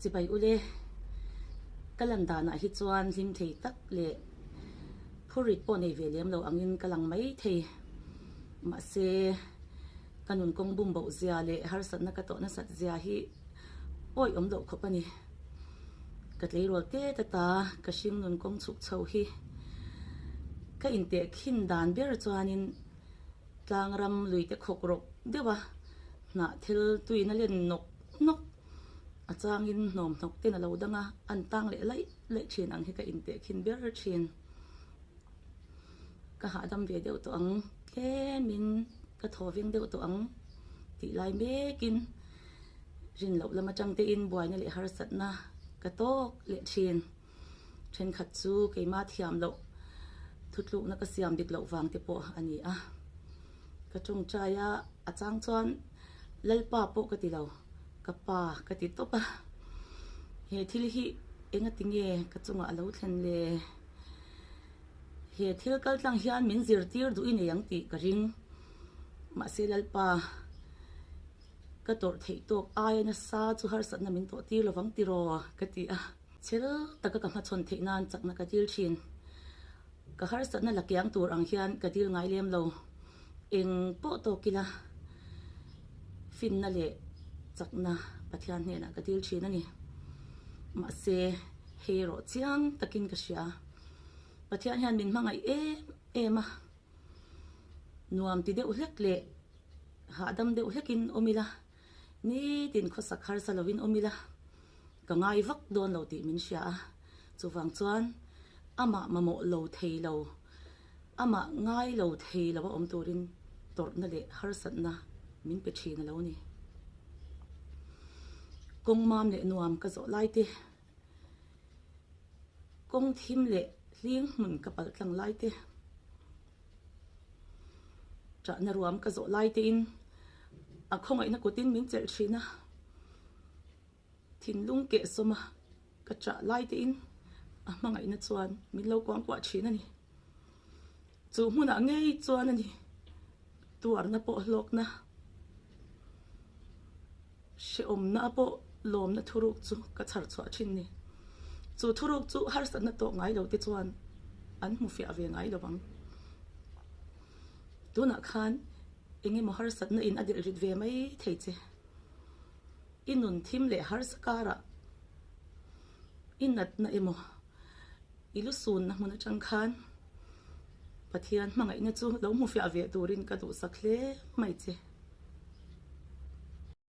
Chibai ule, ka lan danah hi chuan hlim thei tak leh phurit pawh nei ve lem lo angin ka lang mai thei. Mahse, ka nun kawng bum boh zia leh harsatna ka tawh nasat zia hi awih awm loh khawp a ni. Ka tleirawl te ta ta ka hring nun kawng chhuk chho hi ka inteh khin dan ber chuanin tlang ram lui te khawk rawk deuh a, hnah thil tuina len nawk nawk a changin hnawm hnawk ten a lo dang a, an tang leh laih laih thin ang hi ka inteh khin ber thin. Ka hahdam ve deuh tawh ang tlemin ka thaw veng deuh tawh ang tih lai mekin rin loh lam atang tein buaina leh harsatna ka tawk leh thin. Thenkhat chu keimah thiam loh thutlukna ka siam dik loh vang te pawh a ni a. Ka tawngtai a, a chang chuan Lalpa pawh ka ti lo, ka pa ka ti tawp a. He thil hi engati nge ka chungah a lo thlen le? He thil kaltlang hian min zirtir duh i nei ang tih ka ring. Mahse Lalpa, ka tawrh theih tawk aia nasa chu harsatna min tawh tir lovang tiraw? ka ti a. Chhel taka ka hmachhawn theih nan chakna ka dil thin. Ka harsatna la kiang tur ang hian ka dil ngai lem lo. Eng pawh tawk ila finna leh chakna Pathian hnenah ka dil thin a ni. Mahse, hei erawh chiang takin ka hria. Pathian hian min hmangaih em em a, nuam ti deuh hlek leh hahdam deuh hlekin awm ila, Nitin khawsak harsa lovin awm ila, ka ngai vak dawn lo tih min hria a. Chuvang chuan amah mamawh lo thei lo, amah ngai lo thei lo a awm turin tawrhna leh harsatna min pe thin a lo ni. Kawng mam leh nuam ka zawh lai te, kawng thim leh hling hmun ka palh tlang lai te, Ṭahna ruam ka zawh lai tein a khawngaihna kutin min chelh ṭhin a, thinlung kehsawma ka ṭah lai tein a hmangaihna chuan min lo kuangkuah ṭhin a ni. Chu hmunah ngei chuan a ni tuarna pawh hlawkna, hrehawmna pawh lawmna thuruk chu ka chhar chhuah ṭhin ni. Chu thuruk chu harsatna tawh ngai lo te chuan an hmu fiah ve ngai lo ang. Tunah khan eng emaw harsatna in a delh rit ve mai thei che. I nun thim leh harsa karah i natna emaw i lu sunna hmun atang khan Pathian hmangaihna chu lo hmu fiah ve turin ka duhsak hle mai che.